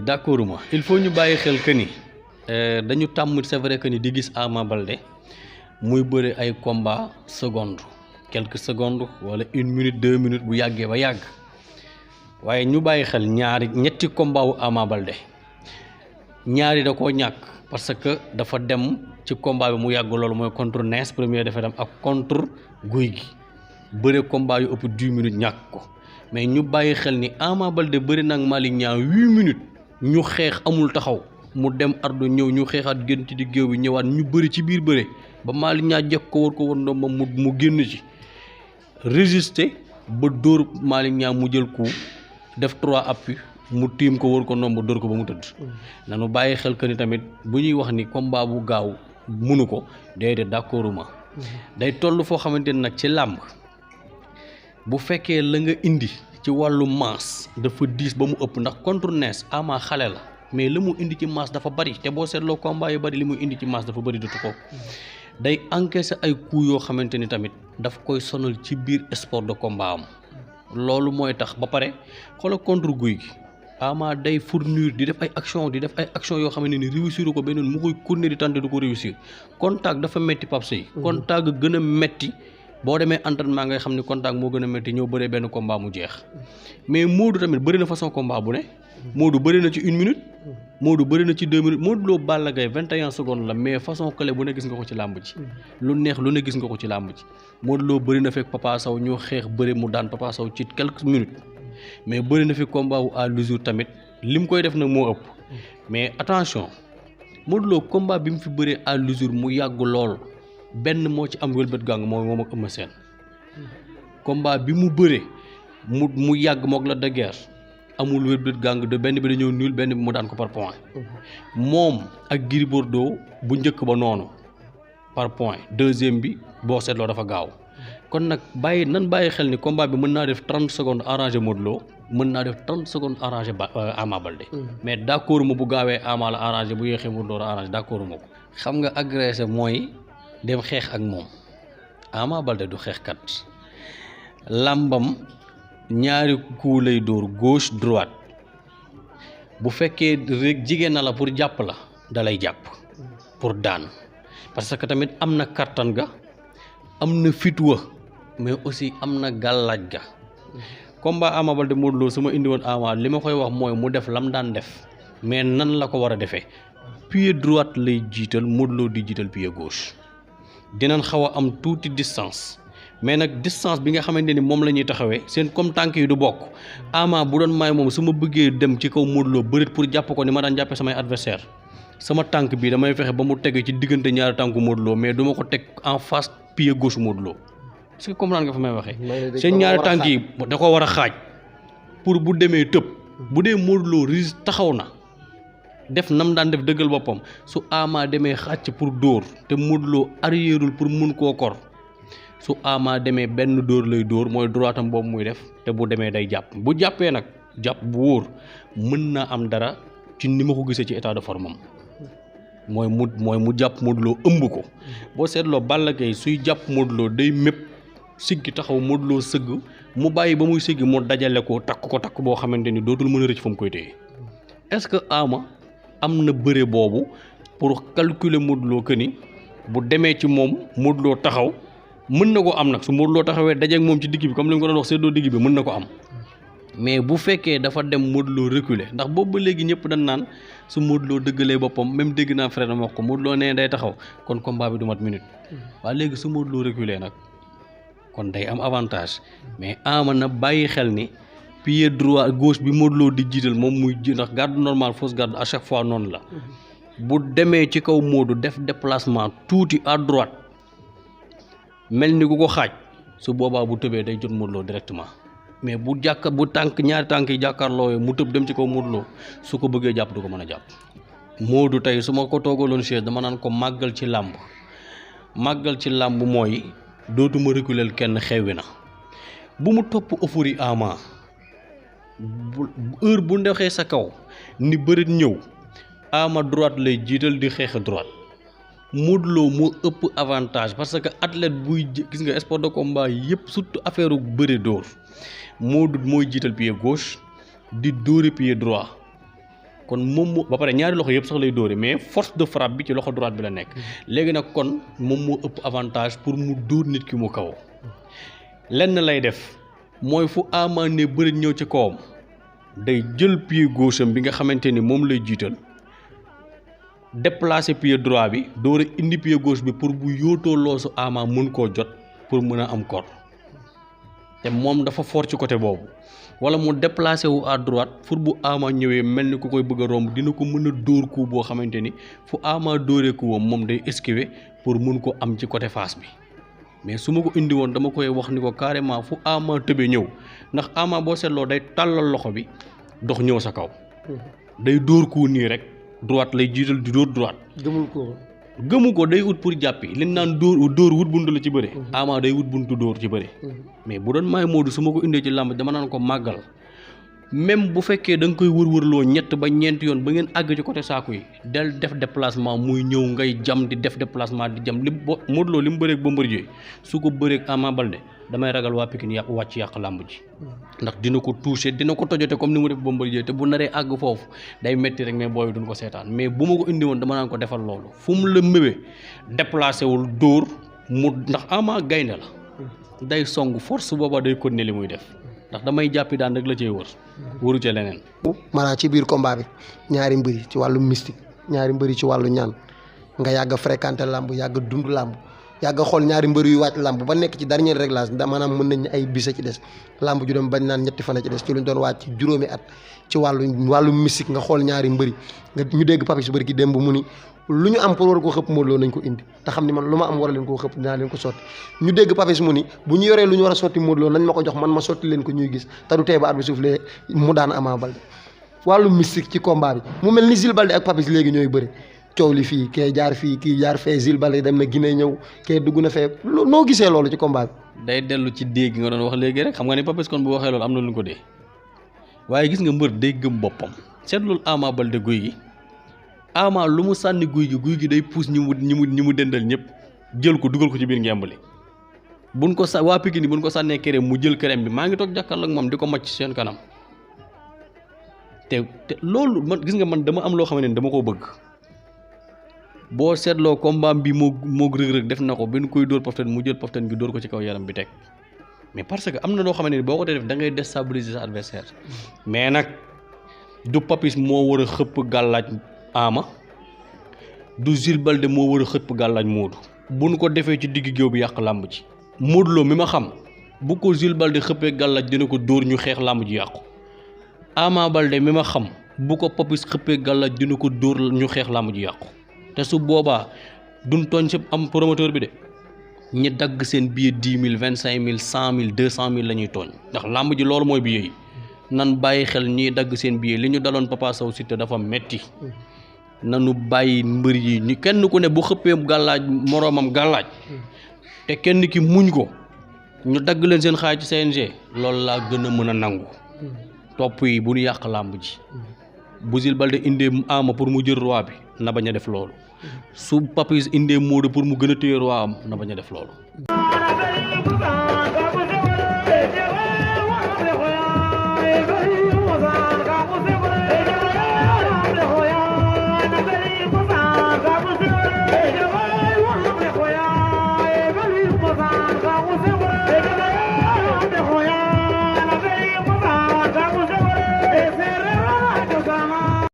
d'accord ma il faut ñu bàyyi xel que ni dañu tàmm c'est vrai que ni di gis Ama Baldé muy bëre ay combat seconde quelques secondes wala 1 minute 2 minutes bu yàggee ba yàgg waaye ñu bàyyi xel ñetti combat wu Ama Baldé ñaari da koo ñàkk parce que dafa dem ci combat bi mu yàgg loolu mooy contre Ness premier dafa dem ak contre Gouye Gui bëre combat yu ëpp 10 minutes ñàkk ko mais ñu bàyyi xel ni Ama Baldé bëri nag Malick Niang 8 minutes ñu xeex amul taxaw mu dem ardo ñëw ñu xeexaat génn ci di géew bi ñëwaat ñu bëri ci biir bëre ba Malick Niang jekk ko war ndoom mu génn ci résister ba dóor Malick Niang mu jël coup def 3 appuis mu tiim ko wër ko ndomb dóor ko ba mu tëdd nanu bàyyi xel que ni tamit bu ñuy wax ni combat bu gaaw munu ko déedéet d'accorduma day toll foo xamante ni nag ci làmb bu fekkee la nga indi ci wàllu masse dafa diis ba mu ëpp ndax contre Ness Ama xale la mais la mu indi ci masse dafa bari te boo seetloo combat yu bari li mu indi ci masse dafa bari dutu ko day encaisser ay coups yoo xamante ni tamit daf koy sonal ci biir sport de combat am loolu mooy tax ba pare xoolal contre Gouye Gui Ama day fournir di def ay action yoo xamante ni réussir ko beneen mu koy continuer di tenter du ko réussir contact dafa metti Pape Seye contact gën a metti boo demee entraînement ngay xam ni contact moo gën a métti ñëw bëree benn combat mu jeex mais Modou tamit bëri na façon combat bu ne Modou bëri na ci 1 minute Modou bëri na ci 2 minutes Modou Lo Balla Gaye 21 secondes la mais façon clé bu ne gis nga ko ci làmb ji lu neex lu ne gis nga ko ci làmb ji Modou Lo bëri na fekk Papa Sow ñoo xeex bëri mu daan Papa Sow ci quelques minutes mais bëri na fi combat wu à l'usure tamit lim koy def nag moo ëpp mais attention Modou Lo combat bi mu fi bëree à l'usure mu yàgg lool benn moo ci am wëlbët gang mooy moom ak Eumeu Sène combat bi mu bëree mu yàgg mook la de guerre amul wëlbët gang de benn bi dañoo nul benn bi mu daan ko par point moom ak Gris Bordeaux bu njëkk ba noonu par point deuxième bi boo seetloo dafa gaaw kon nag bàyyi xel ni combat bi mën naa def 30 secondes arrangé Modou Lo mën naa def 30 secondes arrangé Ama Baldé mais d'accord ma bu gaawee Ama la arrangé bu yéexee Modou Lo la arrangé d'accord ma ko xam nga agressé mooy dem xeex ak moom Ama Baldé du xeexkat làmbam ñaari coup lay dóor gauche droite bu fekkee rek jigéen na la pour jàpp la da lay jàpp pour daan parce que tamit am na kattan ga am na fitwa mais aussi am na gàllaaj ga combat Ama Baldé Modou Lo su ma indi woon Ama li ma koy wax mooy mu def lam daan def mais nan la ko war a defee pied droite lay jiital Modou Lo di jiital pied gauche dinañ xaw a am tuuti distance mais nag distance bi nga xamante ni moom la ñuy taxawee seen comme tànk yi du bokk Ama bu doon may moom su ma bëggee dem ci kaw Modou Lo bërit pour jàpp ko ni ma daan jàppee samay adversaire sama tànk bi damay fexe ba mu tege ci diggante ñaari tànku Modou Lo mais du ma ko teg en face pied gauche Modou Lo est-ce que comprendre nga fa may waxee seen ñaari tànk yi da ko war a xaaj pour bu demee tëb bu dee Modou Lo ris taxaw na def nam daan def dëggal boppam su Ama demee xàcc pour dóor te Modou Lo arrièreul pour mun koo kor su Ama demee benn dóor lay dóor mooy droitam boobu muy def te bu demee day jàpp bu jàppee nag jàpp bu wóor mën naa am dara ci ni ma ko gisee ci état de forme am mooy mu jàpp Modou Lo ëmb ko boo seetloo Balla Gaye suy jàpp Modou Lo day mépp siggi taxaw Modou Lo sëgg mu bàyyi ba muy siggi mu dajale ko takk boo xamante ni dootul mën a rëcc fa mu koy téye est-ce que Ama am na bëre boobu pour calculer Modou Lo que ni bu demee ci moom Modou Lo taxaw mën na ko am nag su Modou Lo taxawee dajeeg moom ci digg bi comme li nga ko doon wax seddoo digg bi mën na ko am mais bu fekkee dafa dem Modou Lo reculer ndax boobu ba léegi ñëpp dañ naan su Modou Lo dëggalee boppam même dégg naa frère dama wax ko Modou Lo nee day taxaw kon combat bi du mat minute waaye léegi su Modou Lo reculer nag kon day am avantage mais Ama na bàyyi xel ni pied droit gauche bi Modou Lo di jiital moom muy ji ndax garde normal fausse garde à chaque fois noonu la bu demee ci kaw Modou def déplacement tuuti à droite mel ni ku ko xaaj su boobaa bu tëbee day jot Modou Lo directement mais bu ñaari tànk yi jàkkaarloo mu tëb dem ci kaw Modou Lo su ko bëggee jàpp du ko mën a jàpp Modou tey su ma ko toogaloon chaise dama naan ko màggal ci làmb mooy dootuma reculer kenn xewwi na bu mu topp euphorie Ama heure bu ndexee sa kaw ni bërit ñëw Ama droite lay jiital di xeex droite Modou Lo moo ëpp avantage parce que athlète buy gis nga sport de combat yëpp surtout affaire u bëri dóor Modou mooy jiital pied gauche di dóori pied droit kon moom moo ba pare ñaari loxo yëpp sax lay dóore mais force de frappe bi ci loxo droite bi la nekk léegi nag kon moom moo ëpp avantage pour mu dóor nit ki mu kaw lenn lay def mooy fu Ama ne bëri ñëw ci kawam day jël pied gauche am bi nga xamante ni moom lay jiital déplacer pied droit bi door a indi pied gauche bi pour bu yootoo loosu Ama mën koo jot pour mën a am kor te moom dafa fort ci côté boobu wala mu déplacé wu à droite pour bu Ama ñëwee mel ni ku koy bëgg a romb dina ko mën a dóor coup boo xamante ni fu Ama dóoree coup moom day esquiver pour mën ko am ci côté face bi mais su ma ko indi woon dama koy wax ni ko carrément fu Ama tëbee ñëw ndax Ama boo seetloo day tàllal loxo bi dox ñëw sa kaw day dóor coup nii rek droite lay jiital di dóor droite. gëmu ko day ut pour jàppi li naan dóor wut buntu la ci bëre. Ama day wut buntu dóor ci bëre. mais bu doon maay Modou su ma ko indee ci làmb dama naan ko màggal même bu fekkee da nga koy wër-wërloo ñett ba ñeent yoon ba ngeen àgg ci côté saaku yi del def déplacement muy ñëw ngay jam di def déplacement di jam li Modou Lo li mu bëreeg Bombardier su ko bëreeg Ama Baldé damay ragal waa Pikine wàcc yàq làmb ji ndax dina ko touché dina ko tojote comme ni mu def Bombardier te bu naree àgg foofu day metti rek mais booy duñ ko seetaan mais bu ma ko indi woon dama naan ko defal loolu fu mu la mëwee déplacé wul dóor mu ndax Ama gaynde la day song force booba day continuer li muy def ndax damay jàppi daan rek la cee wër wëru ca leneen. maanaam ci biir combat bi ñaari mbëri ci wàllu mystique ñaari mbëri ci wàllu ñaan nga yàgg a fréquenté làmb yàgg a dund làmb yàgg a xool ñaari mbëri yu wàcc làmb ba nekk ci dernier réglage maanaam mën nañ ay bis a ci des làmb ju dem bañ naan ñetti fan a ci des ci luñ doon wàcc juróomi at ci wàllu mystique nga xool ñaari mbëri nga ñu dégg Papis bëri ki démb mu ni lu ñu am pour war ko xëpp Modou Lo nañ ko indi te xam ni man lu ma am war a leen koo xëpp dinaa leen ko sotti ñu dégg Papis mu ni bu ñu yoree lu ñu war a sotti Modou Lo nañ ma ko jox man ma sotti leen ko ñuy gis te du tee ba at bi soufflé mu daan Ama Baldé wàllu mystique ci combat bi mu mel ni Jules Baldé ak Papis léegi ñooy bëri coow li fii kee jaar fii kii jaar fee Jules Baldé dem na Guinée ñëw kee dugg na fee noo gisee loolu ci combat bi. day dellu ci dégg nga doon wax léegi rek xam nga ni Papis kon bu waxee loolu am na lu ñu ko dee waaye gis nga mbër day gëm boppam seetlul Ama Baldé guy gi Ama lu mu sànni guy gi day puus ñi mu dendal ñëpp jël ko dugal ko ci biir ngembali buñ ko waa Pikine buñ ko sànnee këreem mu jël këreem bi maa ngi toog jàkkaarloo ak moom di ko macc seen kanam te loolu man gis nga man dama am loo xam ne dama koo bëgg boo seetloo combat bi moo rëg-rëg def na ko bi ñu koy dóor poftan mu jël poftan bi dóor ko ci kaw yaram bi teg mais parce que am na loo xam ne boo ko def da ngay déstabiliser sa adversaire mais nag du Papis moo war a xëpp gàllaaj Ama du Jules Baldé moo war a xëpp gàllaaj Modou bu nu ko defee ci digg géew bi yàq làmb ji Modou Lo mi ma xam bu ko Jules Baldé xëppee gàllaaj dina ko dóor ñu xeex làmb ji yàqu Ama Baldé mi ma xam bu ko Papis xëppee gàllaaj dina ko dóor ñu xeex làmb ji yàqu te su boobaa duñ tooñ si am promoteur bi de ñi dagg seen billet 10 000 25 000 100 000 200 000 la ñuy tooñ ndax làmb ji loolu mooy billet yi nan bàyyi xel ñiy dagg seen billet li ñu daloon Papa Sow Siteu dafa metti nanu bàyyi mbër yi ni kenn ku ne bu xëppee gàllaaj moroomam gàllaaj te kenn ki muñ ko ñu dagg leen seen xaaj ci CNG loolu laa gën a mën a nangu topp yi bu ñu yàq làmb ji bu Jules Baldé indee Ama pour mu jël roi bi na bañ a def loolu su Papis indee Modou pour mu gën a téye roi am na bañ a def loolu